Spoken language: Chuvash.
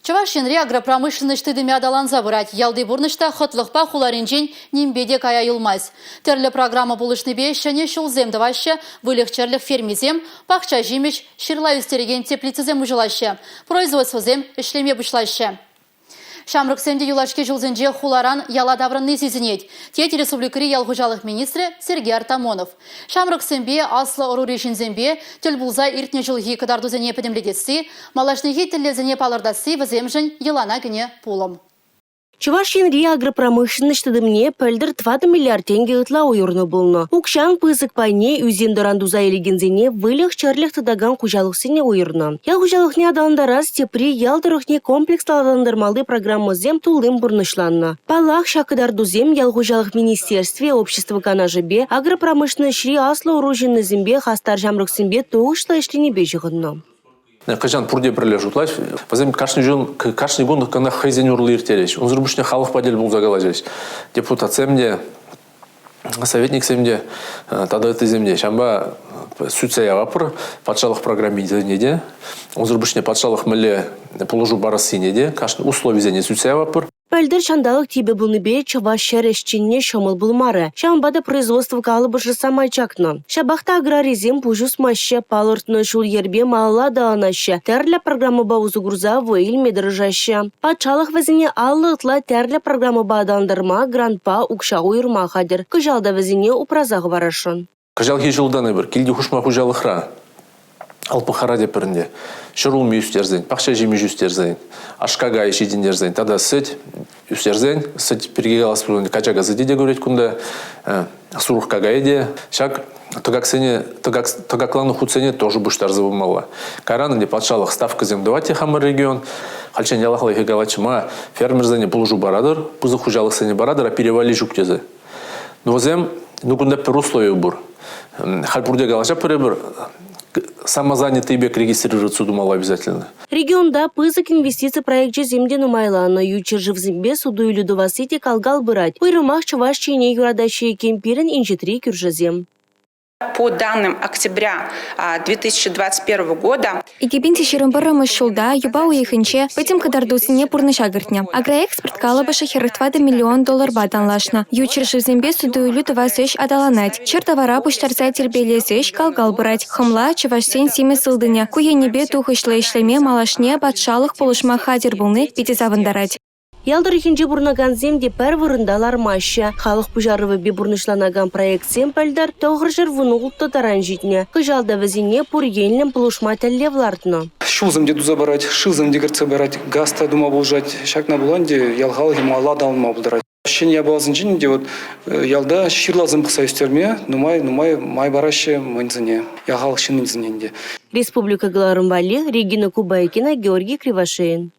Чӑваш Енре агропромышленноҫ тытӑмӗ аталанса пырать. Ялти пурнӑҫ та хӑтлӑхпа хуларинчен нимпе те кая юлмасть. Тӗрлӗ программа пулӑшнипе ҫӗнӗ ҫулсем тӑваҫҫӗ, выльӑх-чӗрлӗх фермисем, пахча ҫимӗҫ, ҫырла ӳстерекен теплицӑсем уҫӑлаҫҫӗ, производствӑсем ӗҫлеме пуҫлаҫҫӗ. Ҫамрӑксем те юлашки ҫулсенче хуларан яла таврӑнни сисӗнет, тет республикӑри ял хуҫалӑх министрӗ Сергей Артамонов. Ҫамрӑксемпе, аслӑ ӑрури ҫынсемпе тӗл пулса иртнӗ ҫулхи кӑтартусене пӗтӗмлетесси, малашнехи тӗллевсене палӑртасси вӗсемшӗн йӑлана кӗнӗ пулӑм. Чӑваш Енри агропромышленноҫ тытӑмне пӗлтӗр 4 миллиард тенкӗ ытла уйӑрнӑ пулнӑ. Укҫан пысӑк пайне ӳсен-тӑран туса илекенсене выльӑх-чӗрлӗх тытакан хуҫалӑхсене уйӑрнӑ. Ял хуҫалӑхне аталантарас тепри ял тӑрӑхне комплекслӑ аталантармалли программӑсем туллин пурнӑҫланнӑ. Паллах, ҫак кӑтартусем ял хуҫалӑх министерстви, общество канашӗпе, агропромышленноҫри аслӑ ӑру ҫыннисемпе, хастар ҫамрӑксемпе тухӑҫлӑ ӗҫленипе ҫыхӑннӑ. Хӑҫан пурте пӗрле шутлаҫ, вӗсем кашни ҫул, кашни кун кӑна хӑйсен урлӑ ирттереҫ. Унсӑр пуҫне халӑхпа тӗл пулса калаҫаҫ. Депутатсем те, советниксем те, тата ыттисем те. Ҫавӑнпа сӳтсе явапӑр патшалӑх программисене те, унсӑр пуҫне патшалӑх мӗнле пулӑшу парассине те, кашни условисене сӳтсе явапӑр. Пӗлтӗр ҫанталӑк типӗ пулнипе чӑваш ҫӗр ӗҫченне ҫӑмӑл пулмарӗ. Ҫавӑнпа та производство калӑпӑшӗ самай чакнӑ. Ҫапах та аграрисем пуҫ усмаҫҫӗ, палӑртнӑ ҫул-йӗрпе малалла аталанаҫҫӗ, тӗрлӗ программӑпа усӑ курса вӑй илме тӑрӑшаҫҫӗ. Патшалӑх вӗсене 50 ытла тӗрлӗ программӑпа аталантарма грантпа укҫа уйӑрма хатӗр. Кӑҫал та вӗсене упраса хӑварасшӑн. Кӑҫалхи ҫултан эпир килти хушма хуҫалӑхра ЛПХра тепӗр ӗнтӗ ҫӗрулми ӳстерсен, пахча ҫимӗҫ ӳстерсен, аш-какай ҫитӗнтерсен тата сӗт ӳстерсен, сӗт пирки калас пулсан качака сӗчӗ те кӳрет кунта, сурӑх какайӗ те. Ҫак тӑкаксене, тӑкакланӑ хутсене тоже пуҫтарса пымалла. Кайран ӗнтӗ патшалӑх ставкӑсем тӑвать те хамӑр регион. Хальччен ялахлӑхӗ калатчӗ, ма фермерсене пулӑшу паратӑр, пысӑк хуҫалӑхсене паратӑр, а пире валли ҫук тесе. Ну, вӗсем, ну, кунта пӗр услови пур. Халь пурте калаҫатпӑр эпир, самозанятый пек регистрироваться тумалла обязательно. Регионта пысӑк инвестици проекчӗсем те нумайланнӑ. Ют ҫӗршывсемпе суту-илӳ тӑвасси те кал-кал пырать. Уйрӑмах Чӑваш Ене юратаҫҫӗ иккен пирӗн инҫетри кӳршӗсем. По данным октября 2021 года 2021 ҫулта юпа уйӑхӗнче пӗтӗм кӑтартусене пурнӑҫа кӗртнӗ. Агроэкспорт калӑпӑшӗ 44 миллион долларпа танлашнӑ. Ют ҫӗршывсемпе суту-илӳ тӑвас ӗҫ аталанать. Чӗр тавара пуҫтарса тирпейлес ӗҫ кал-кал пырать. Хӑмла – чӑвашсен симӗс ылтӑнӗ. Ку енӗпе тухӑҫлӑ ӗҫлеме малашне патшалӑх пулӑшма хатӗр пулни питӗ савӑнтарать. Ял тӑрӑхӗнче пурӑнакансем те пӗр вырӑнта лармаҫҫӗ. Халӑх пуҫарӑвӗпе пурнӑҫланакан проектсем пӗлтӗр 916 таран ҫитнӗ. Кӑҫал та вӗсене пур енлӗн пулӑшма тӗллев лартнӑ. Ҫулсем те туса парать, шывсем те кӗртсе парать, газ та тума пулӑшать. Ҫакна пула ӗнтӗ ял халӑхӗ малалла аталанма пултарать. Ҫӗнӗ япаласенчен ӗнтӗ вот ялта ҫырласем пӑхса ӳстерме нумай-нумай май параҫҫӗ мӑнсене, ял халӑх ҫыннисене ӗнтӗ. Республика кӑларӑм валли Регина Кубайкина, Георгий Кривошеин.